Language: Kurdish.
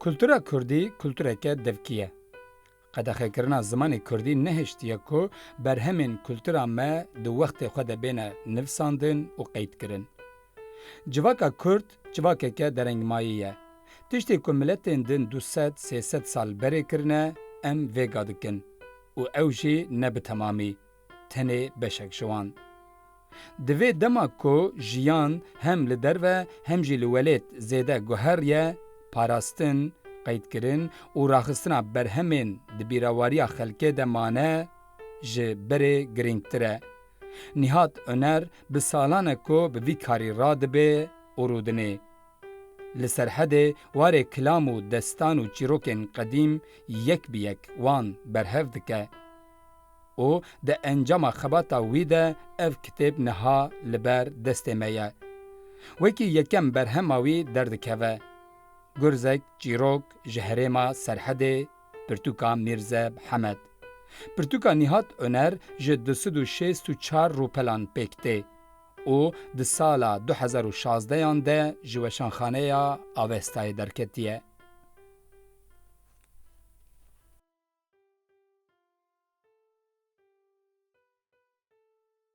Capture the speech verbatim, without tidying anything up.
Kultura kurdî kultureke devkî ye. Qedexekirina zimanê kurdî nehiştiye ku berhemên kultura me di wextê xwe de bêne nivsandin û qeydkirin. Civaka kurd civakeke derengmayî ye. Tiştê ku miletên din du sed sê sed sal berê kirine, em vêga dikin û ew jî ne bi temamî, tenê beşek ji wan. Di vê dema ku jiyan hem li derve hem jî li welêt zêde guheriye, parastin, qeydkirin û raxistina berhemên di bîrawariya xelkê de mane, ji berê girîngtir e. Nihat Oner bi salan e ku bi vî karî radibe û rûdinê. Li Serhedê warê kilam û destan û çîrokên qedîm yek bi yek wan berhev dike û di encama xebata wî de ev kitêb niha li ber destê me ye. Wekî yekem berhema wî derdikeve. Gurzek, çîrok ji herêma Serhedê, pirtûka Mîrze Hemed. Pirtûka Nihat Oner ji du sed û şêst û çar rûpelan pêk tê û di sala du hezar û şazdeyan de ji Weşanxaneya Avestayê derketiye.